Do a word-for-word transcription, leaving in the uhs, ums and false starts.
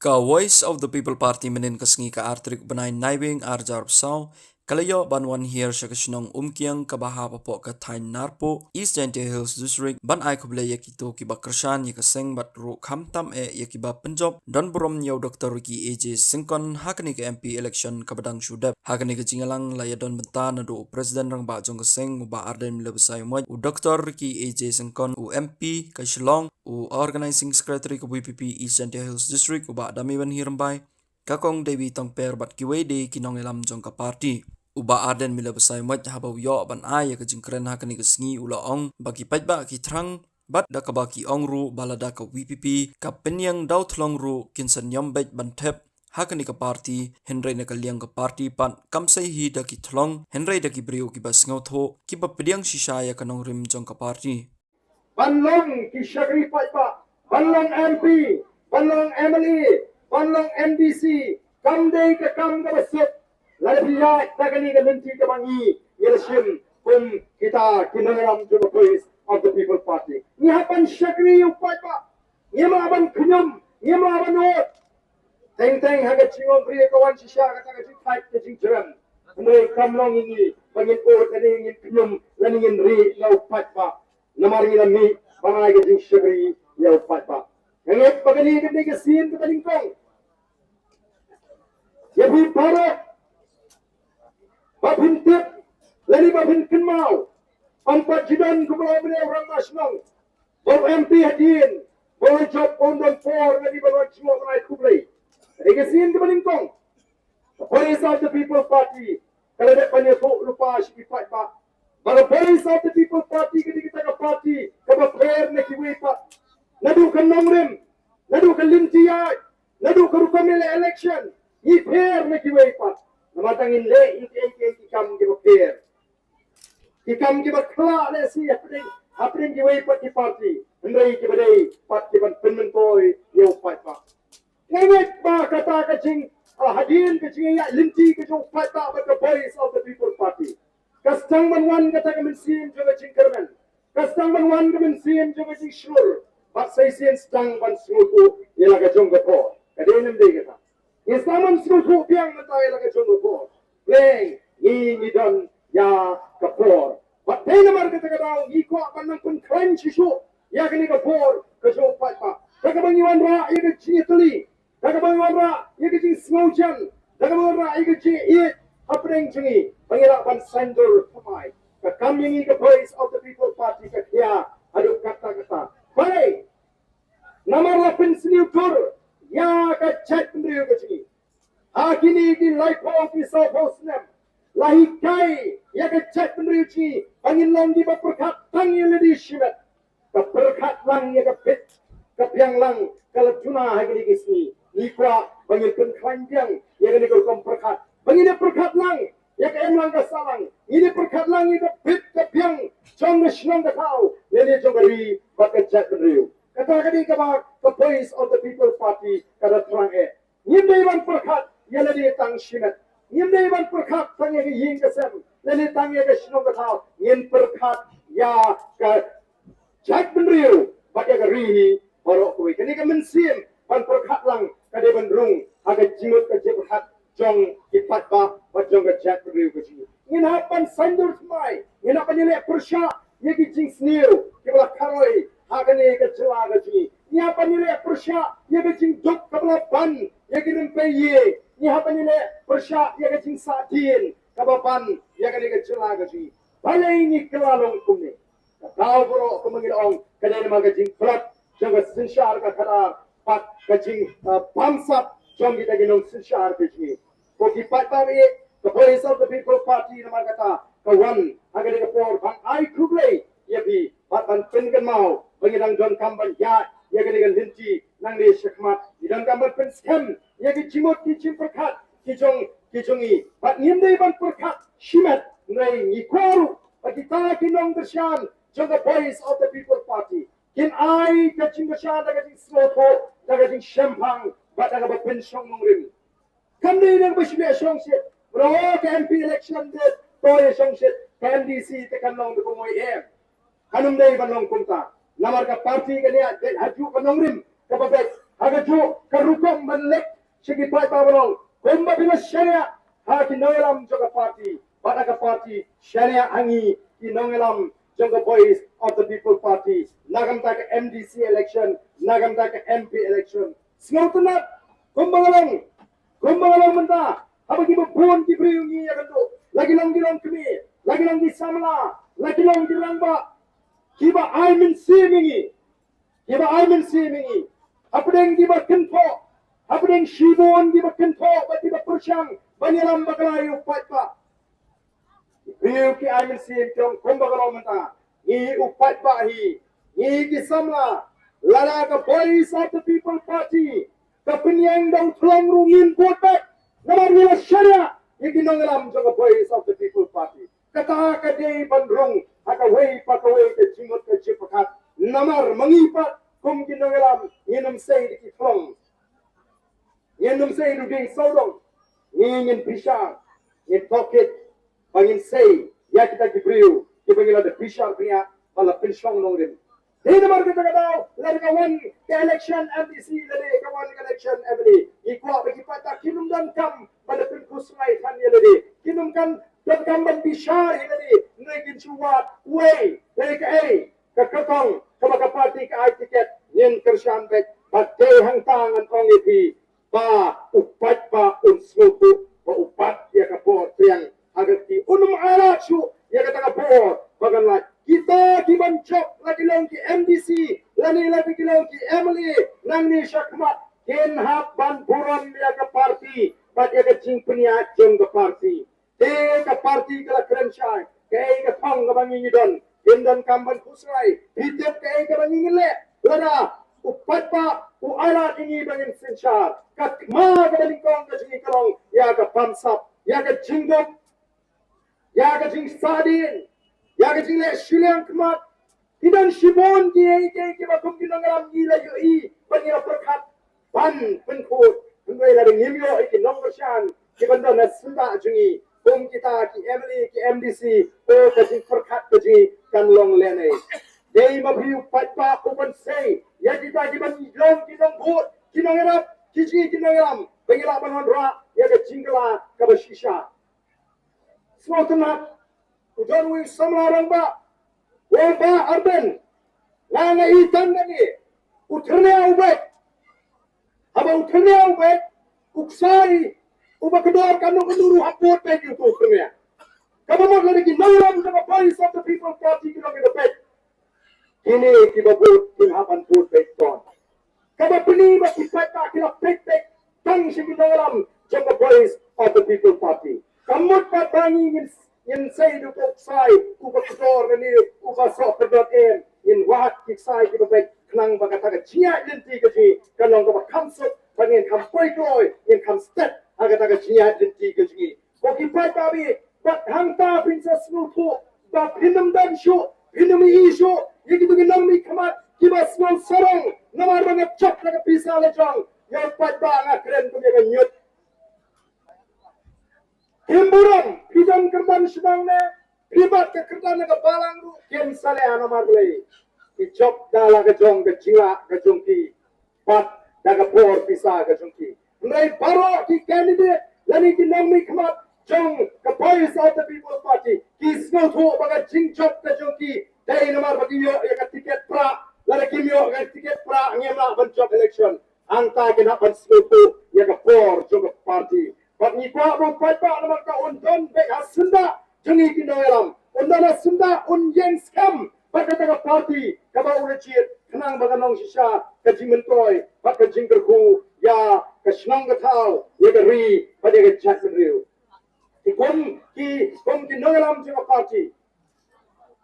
Ka Voice of the People Party mynnin ka sngi ka ar tarik bnai Naiwieng ar hajar arphew saw ka la ïoh ban wan hiar sha ka shnong Umkiang kaba hap hapoh ka thaiñ Narpuh, East Jaintia Hills District, ban ai khublei ïa kito kiba kyrshan ïa ka seng bad ruh khamtam eh ïa kiba pynjop don burom ïa u Doctor Ricky A J Syngkon ha kane ka M P election kaba dang shu dep. Ha kane ka jingïalang la ïadon bynta naduh u President Rangbah jong ka seng u Bah Ardent Miller Basaiawmoit, u Doctor Ricky A J Syngkon, u M P ka Shillong, u Organising Secretary ka V P P East Jaintia Hills District, u Bah Damiwan Hih Rymbai, ka Kong Dewi Tongper bad kiwei de ki nongïalam jong ka party. U Bah Ardent Miller Basaiawmoit haba u ïoh ban ai ïa ka jingkren ha kane ka sngi u la ong ba ki paidbah ki thrang bad da kaba ki ong ruh ba lada ka V P P ka pynïeng da u thlong ruh kin sa niam beit ban thep ha kane ka party, hynrei na ka liang ka party pat kam sei hi da ki thlong hynrei da ki briew kiba sngewthuh kiba pdiang shisha ïa ka nongrim jong ka party. Ban long ki shakri paidbah, ban long M P, ban long M L A, ban long M D C, kam dei ka kam kaba suk. Lada phi ïaid da kane ka lynti kaba ngi ngi la shim kum kita ki nongïalam jong ka Voice of the People Party, ngi hap ban shakri ïa u paidbah. Ngim lah ban khñium, ngim lah ban ud. Teng teng ha ka jingong briew ka wan shisha kata ka jingthait ka jingjrem. Hynrei kam long ïa ngi ba ngin ud lane ngin khñium lane ngin rieh ïa u paidbah. Namar ngi la mih ban ai ka jingshakri ïa u paidbah. Nga ngeit ba kane ka dei ka sien kaba nyngkong ïa phi baroh ba phin tip lane ba phin kynmaw. Ym pat ju don kumno kumno u rangbah shnong, ba u M P hadien, ba u la jop, ba un don por lane ba un wan jngoh ban ai khublei. Ka dei ka sien kaba nyngkong. Ka Voice of the People Party ka la dep ban ïathuh lypa sha ki paidbah ba ka Voice of the People Party ka dei kata ka party kaba pher na kiwei pat. Naduh ka nongrim, naduh ka lynti ïaid, naduh ka rukom ïaleh election, ngi pher na kiwei pat. Namar tang ngin leh ïa kiei kiei ki kam kiba pher, ki kam kiba khlaiñ lehse hapdeng hapdeng kiwei pat ki party, hynrei kiba dei pat kiban pynmyntoi ïa u paidbah. Nga ngeit ba kata ka jing, ah, hadien ka jingïaid lynti ka jong u paidbah bad ka Voice of the People Party, ka sdang ban wan kata ka mynsiem jong ka jingkyrmen, ka sdang ban wan ka mynsiem jong ka jingshlur, bad sa shisien sdang ban sngewthuh ïa la ka jong ka por. Ka dei ne ym dei kata? Ngi sdang ban sngewthuh biang mynta ïa la ka jong ka por. Lei ngi ngi don ïa ka por. Bad dei namar kata ka daw ngi kwah ban nang pynkhlaiñ shisha ïa kane ka por ka jong u paidbah. Da kaba ngi wanrah ïa ka jingïatylli, da kaba ngi wanrah ïa ka jingsngewjan, da kaba ngi wanrah ïa ka jingïeit hapdeng jong ngi ba ngi lah ban saiñdur thymmai. Ka kam ïa ngi ka Voice of the People Party ka khia haduh katta katta. Balei? Namar la pynsniew dur ïa ka jaitbynriew ka jong ngi. Ha kine ki laiphew ki sawphew snem la hikai ïa ka jaitbynriew jong ngi ba ngin long kiba pyrkhat tang ïa lade shimet. Ka pyrkhat lang ïa ka bit ka biang lang ka la duna ha kine ki sngi. Ngi kwah ba ngin pynkhlaiñ biang ïa kane ka rukom pyrkhat, ba ngin ïa pyrkhat lang ïa ka imlang ka sahlang, ngin ïa pyrkhat lang ïa ka bit ka biang jong ka shnong ka thaw lane jong ka ri bad ka jaitbynriew. Kata ka dei kaba ka Voice of the People Party ka da thrang eh. Ngim dei ban pyrkhat ïa lade tang shimet. Ngim dei ban pyrkhat tang ïa ka ïing ka sem lane tang ïa ka shnong ka thaw. Ngin pyrkhat ïa ka jaitbynriew bad ïa ka ri hi baroh kawei. Kane ka mynsiem ban pyrkhat lang ka dei ban rung ha ka jingmut ka jingpyrkhat jong ki paidbah bad jong ka jaitbynriew ka jong ngi. Ngin hap ban saiñdur thymmai, ngin hap ban ïaleh pyrshah ïa ki jingsniew kiba la kharoi ha kane ka jylla ka jong ngi. Ngin hap ban ïaleh pyrshah ïa ka jingduk kaba la ban ïa ki rympei ïing. Ngin hap ban ïaleh pyrshah ïa ka jingsahtien kaba ban ïa kane ka jylla ka jong ngi. Balei ngi kylla long kumne? Ka daw baroh kumba ngi la ong ka dei namar ka jingpynlait jong ka synshar ka khadar bad ka jing, ah, bamsap jong kita ki nongsynshar ka jong ngi. Ko ki paidbah, ka Voice of the People Party namar kata ka wan ha kane ka por ban ai khublei ïa phi bad ban pynkynmaw ba ngi dang donkam ban ïaid ïa kane ka lynti nangne shakhmat. Ngi donkam ban pynskhem ïa ki jingmut ki jingpyrkhat ki jong ki jong ngi bad ngim dei ban pyrkhat shimet. Ngi kwah ruh ba kita ki nongkyrshan jong ka Voice of the People Party kin ai ka jingkyrshan da ka jingsngewthuh, da ka jingshemphang bad da kaba pynshong nongrim. Kam dei da kaba shu leh shongshit. Mano ka M P election te to ïa shongshit, ka M D C te kan long da kumwei em? Kan ym dei ban long kumta. Namar ka party kan ïaid beit hajuh ka nongrim kaba beit Ha kajuh ka rukom ban leh sha ki paidbah baroh kumba phi la shaniah ha ki nongïalam jong ka party, bad ha ka party shaniah ha ngi ki nongïalam jong ka Voice of the People Party, na ka bynta ka M D C election, na ka bynta ka M P election. Sngewtynnat kumba nga long, kumba nga long mynta, haba kiba bun ki briew ngi ïakynduh, la ki long ki longkmie, la ki long ki samla, la ki long ki rangbah, kiba ai mynsiem ïa ngi, kiba ai mynsiem ïa ngi. Hapdeng kiba kynthoh, hapdeng shibun kiba kynthoh bad kiba pyrshang ban ïalam bakla ïa u paidbah, ki briew ki ai mynsiem jong kumba ka long mynta. Ngi u paidbah hi, ngi ki samla, lada ka Voice of the People Party ka pynïeng da u thlong ruh ngin bud beit, namar ngi la shaniah ïa ki nongïalam jong ka Voice of the People Party. Kata ka dei ban rung ha kawei pa kawei ka jingmut ka jingpyrkhat. Namar ma ngi pat kum ki nongïalam ngin ym sei da ki thlong, ngin ym sei da u dieng sawdong. Ngi ngin bishar, ngin tohkit, ba ngin sei ïa kita ki briew kiba ngi la da bishar bniah, ba la pynshong nongrim. Dei namar kata ka daw, lada ka wan ka election M D C, lada ka wan ka election M L A, ngi kwah ba ki paidbah kin ym donkam ban da pynkhuslai than ïa lade, kin ym kan donkam ban bishar ïa lade, hynrei kin shu wad uei, lada kaei ka kyrtong kaba ka party ka ai tiket, ngin kyrshan beit. Bad dei hangta ngan ong ïa phi ba u paidbah un sngewthuh ba u bat ïa ka bor triang ha ka kti, un ym ailad shuh ïa kata ka bor ba kan lait. Kita ki ban jop, la ki long ki M D C lane la ki long ki M L A nangne shakhmat, kin hap ban burom ïa ka party bad ïa ka jingpynïaid jong ka party. Te ka party ka la kren shai, kaei ka thong kaba ngi ngi don, kin donkam ban khuslai. Phi tip kaei kaba ngi ngi leh, lada u paidbah u ailad ïa ngi ba ngin synshar, ka khma kaba nyngkong ka jong ngi ka long ïa ka bamsap, ïa ka jingduk, ïa ka jingsahdien, ïa ka jingleh shiliang khmat. Ki don shibun kiei kiei kiba kum ki nongïalam ngi la ïohi bad ngi la pyrkhat ban pynkhuid. Hynrei lada ngim ïoh ïa ki nongkyrshan kiban don ha syndah jong ngi kum kita ki M L A, ki M D C, o ka jingpyrkhat ka jong ngi kan long lehnoh. Dei ma phi u paidbah u ban sei ïa kita kiban long ki nongbud, ki nongïarap, ki jong ngi ki nongïalam, ba ngi lah ban wanrah ïa ka jingkylla kaba shisha. Sngewtynnat, u don uwei u samla rangbah u ong, Bah Ardent, nga nga i tang kane, u thyrnia u beit. Haba u thyrnia u beit, u ksai uba kdor ka nuk ndur u hap bud beit ïa uto u thyrnia. Kaba mut lada ki nongïalam jong ka Voice of the People Party ki long kiba beit, kine kiba bud kin hap ban bud beit ton. Kaba pyni ba ki paidbah ki la peit beit tang sha ki nongïalam jong ka Voice of the People Party. Ka mut pat ba ngi ngin, ngin sei da u ksai uba kdor lane uba soh kdor, em, ngin wad ki ksai kiba beit khnang ba kata ka jingïaid lynti ka jong ngi kan long kaba kham suk, ba ngin kham poi kloi, ngin kham stet ha kata ka jingïaid lynti ka jong ngi. Ko ki paidbah, bad hangta phin sa sngewthuh ba phin ym don shuh, phin ym ïohi shuh ïa kito ki nongmihkhmat kiba sngew sarong namar ba nga jop la ka pisa la jong. Ïa u paidbah nga kren kum ïa ka ñiut. Kim burom, phi don kyrdan shnong ne phi bat ka kyrdan na ka balang ruh, kim sa leh namar balei? Ki jop da la ka jong ka jinglah ka jong ki, bad da ka bor pisa ka jong ki. Hynrei baroh ki candidate lane ki nongmihkhmat jong ka Voice of the People Party ki sngewthuh ba ka jingjop ka jong ki dei namar ba ki ïoh ïa ka tiket prah. Lada kim ïoh ïa ka tiket prah ngim lah ban jop election. Hangta kin hap ban sngewthuh ïa ka bor jong ka party. Bad ngi kwah ba u paidbah namar ka un don beit ha syndah jong ngi ki nongïalam, un don ha syndah, un ïeng skhem bad kata ka party kaba u la jied, khnang ba kan long shisha ka jingmyntoi bad ka jingkyrkhu ïa ka shnong ka thaw, ïa ka ri bad ïa ka jaitbynriew. Ki kum, ki kum ki nongïalam jong ka party,